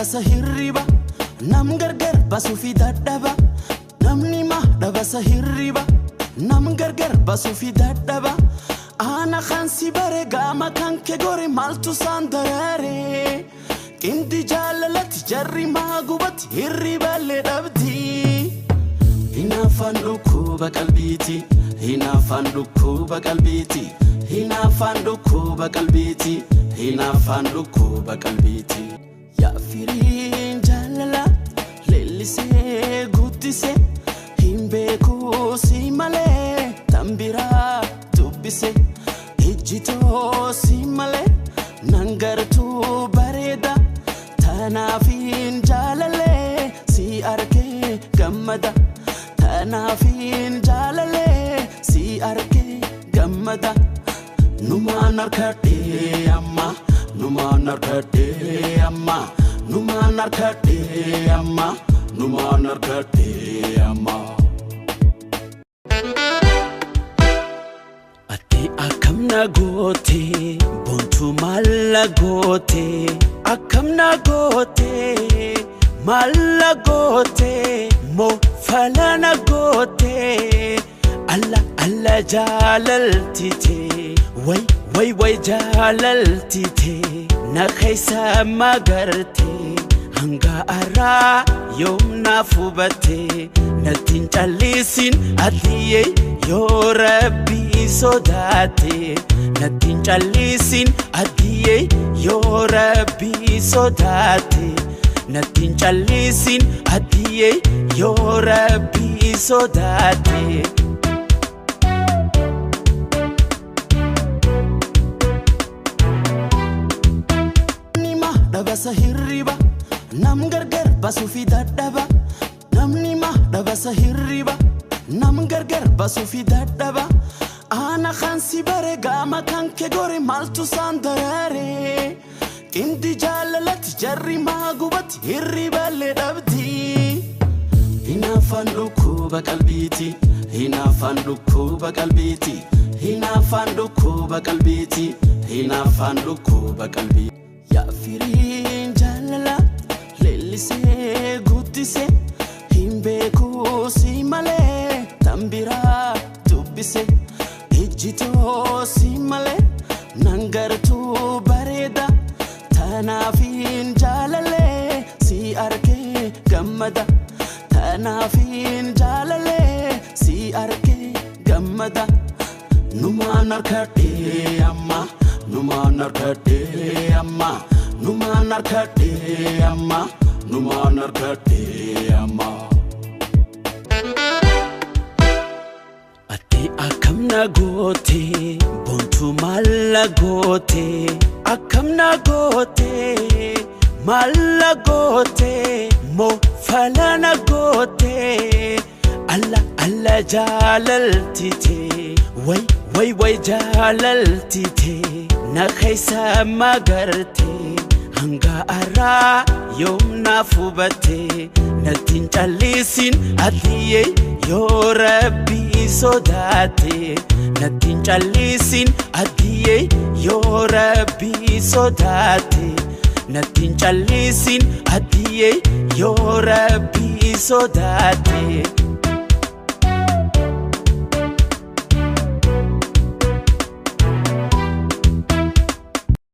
dhabasa hirriba nam gargar basuufi dadhaba namni ma dhabasa hirriba nam gargar basuufi dadhaba ana kan si bare gaama kan kee gore maaltu saan daraare qindi jaalalatti jarri maa gubatti hirriballee dhabdi. Hinaafaan dhukkuba qalbiiti hinaafaan dhukkuba qalbiiti hinaafaan dhukkuba qalbiiti hinaafaan dhukkuba qalbiiti. Yaa firiin jaalala leellisee guddise hin beekuu si malee tan biraa dubbise ijjitoo si malee nan gartuu bareeda tanaafiin jaalalee si arkee gammada. Tanaafiin jaalalee si arkee gammada. Numaan harkadhee amma numaan harkadhee amma numaan harkadhee amma numaan harkadhee amma. Ati akkam na goote boontuu maal na goote akkam na goote maal na goote moo fala na goote alla alla jaalaltite way way way jaalaltite na keessa magarte hanga arraa yoom naaf hubatte natti hin callisin atiyyee yoo rabbii sodaate natti hin callisin atiyyee yoo rabbii sodaate natti hin callisin atiyyee yoo rabbii sodaate. Namni ma dhabasa hirriba nam gargar basuufi dadhaba namni ma dhabasa hirriba nam gargar basuufi dadhaba ana kan si bare gaama kan kee gore maaltu saan daraare qindi jaalalatti jarri maa gubatti hirriballee dhabdi. Hinaafaan dhukkuba qalbiiti hinaafaan dhukkuba qalbiiti hinaafaan dhukkuba qalbiiti hinaafaan dhukkuba qalbiiti. Yaa firiin jaalala leellisee guddise hin beekuu si malee tan biraa dubbise ijjitoo si malee nan gartuu bareeda tanaafiin jaalalee si arkee gammada tanaafiin jaalalee si arkee gammada. Numaan harkadhee amma numaan harkadhee amma numaan harkadhee amma numaan harkadhee amma. Ati akkam na goote boontuu maal na goote akkam na goote maal na goote moo fala na goote alla alla jaalaltite way way way jaalaltite na keessa magarte hanga arraa yoom naaf hubatte natti hin callisin atiyyee yoo rabbii sodaate natti hin callisin atiyyee yoo rabbii sodaate natti hin callisin atiyyee yoo rabbii sodaate.